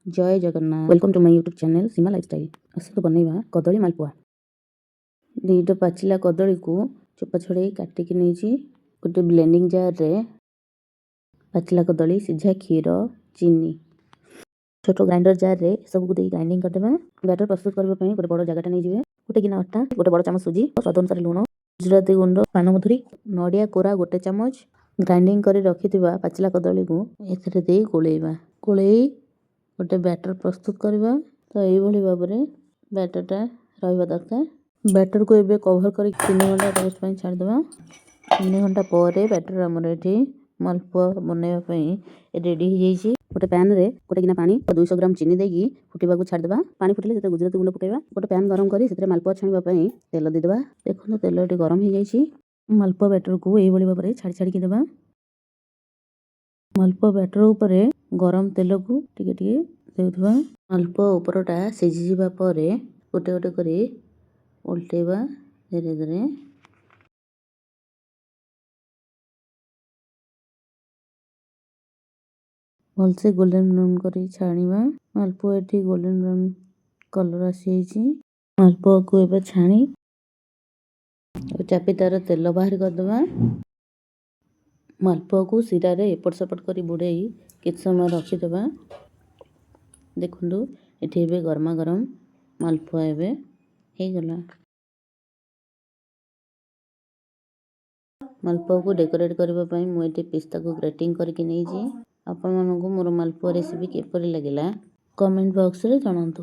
Jay Jagannath. Welcome to my YouTube channel Seema Lifestyle. ଆସନ୍ତୁ ବନେଇବା କଦଳୀ ମାଲପୁଆ। 2ଟା ପାଚିଲା କଦଳୀକୁ ଚୋପା ଛଡ଼େଇ କାଟିକି ନେଇଛି। ଗୋଟେ ବ୍ଲେଣ୍ଡିଂ ଜାର୍ରେ ପାଚିଲା କଦଳୀ, ସିଝା କ୍ଷୀର, ଚିନି, ଛୋଟ ଗ୍ରାଇଣ୍ଡର ଜାର୍ରେ ଏସବୁକୁ ଦେଇ ଗ୍ରାଇଣ୍ଡିଂ କରିଦେବା। ବ୍ୟାଟର ପ୍ରସ୍ତୁତ କରିବା ପାଇଁ ଗୋଟେ ବଡ଼ ଜାଗାଟା ନେଇଯିବେ। ଗୋଟେ ଗିନା ଅଟା, ଗୋଟେ ବଡ଼ ଚାମଚ ସୁଜି, ସ୍ୱାଦ ଅନୁସାରେ ଲୁଣ, ଗୁଜୁରାତି ଗୁଣ୍ଡ, ପାନମଧୁରୀ, ନଡ଼ିଆ କୋରା ଗୋଟେ ଚାମଚ। ଗ୍ରାଇଣ୍ଡିଂ କରି ରଖିଥିବା ପାଚିଲା କଦଳୀକୁ ଏଥିରେ ଦେଇ ଗୋଳେଇବା। ଗୋଳେଇ ଗୋଟେ ବ୍ୟାଟର ପ୍ରସ୍ତୁତ କରିବା। ତ ଏଇଭଳି ଭାବରେ ବ୍ୟାଟରଟା ରହିବା ଦରକାର। ବ୍ୟାଟରକୁ ଏବେ କଭର କରି 3 ଘଣ୍ଟା ରେଷ୍ଟ ପାଇଁ ଛାଡ଼ିଦେବା। 3 ଘଣ୍ଟା ପରେ ବ୍ୟାଟର ଆମର ଏଠି ମାଲପୁଆ ବନେଇବା ପାଇଁ ରେଡ଼ି ହେଇଯାଇଛି। ଗୋଟେ ପ୍ୟାନ୍ରେ ଗୋଟେ ଗିନା ପାଣି, 200 ଗ୍ରାମ ଚିନି ଦେଇକି ଫୁଟିବାକୁ ଛାଡ଼ିଦେବା। ପାଣି ଫୁଟିଲେ ସେଥିରେ ଗୁଜୁରାତି ଗୁଣ୍ଡ ପକାଇବା। ଗୋଟେ ପ୍ୟାନ୍ ଗରମ କରି ସେଥିରେ ମାଲପୁଆ ଛାଣିବା ପାଇଁ ତେଲ ଦେଇଦେବା। ଦେଖନ୍ତୁ, ତେଲ ଏଠି ଗରମ ହେଇଯାଇଛି। ମାଲପୁଆ ବ୍ୟାଟରକୁ ଏଇଭଳି ଭାବରେ ଛାଡ଼ି ଛାଡ଼ିକି ଦେବା। ମାଲପୁଆ ବ୍ୟାଟର ଉପରେ ଗରମ ତେଲକୁ ଟିକେ ଟିକେ ଦେଉଥିବା। ମାଲପୁଆ ଉପରଟା ସିଝିଯିବା ପରେ ଗୋଟେ ଗୋଟେ କରି ଓଲଟେଇବା ଧୀରେ ଧୀରେ। ଭଲସେ ଗୋଲ୍ଡେନ୍ ବ୍ରାଉନ୍ କରି ଛାଣିବା। ମାଲପୁଆ ଏଠି ଗୋଲ୍ଡେନ୍ ବ୍ରାଉନ୍ କଲର୍ ଆସିଯାଇଛି। ମାଲପୁଆକୁ ଏବେ ଛାଣି ଚାପି ତାର ତେଲ ବାହାର କରିଦେବା। ମାଲପୁଆକୁ ଶିରାରେ ଏପଟ ସେପଟ କରି ବୁଡ଼େଇ କିଛି ସମୟ ରଖିଦେବା। ଦେଖନ୍ତୁ, ଏଠି ଏବେ ଗରମା ଗରମ ମାଲପୁଆ ଏବେ ହେଇଗଲା। ମାଲପୁଆକୁ ଡେକୋରେଟ୍ କରିବା ପାଇଁ ମୁଁ ଏଠି ପିସ୍ତାକୁ ଗ୍ରେଟିଂ କରିକି ନେଇଛି। ଆପଣମାନଙ୍କୁ ମୋର ମାଲପୁଆ ରେସିପି କିପରି ଲାଗିଲା, କମେଣ୍ଟ ବକ୍ସରେ ଜଣାନ୍ତୁ।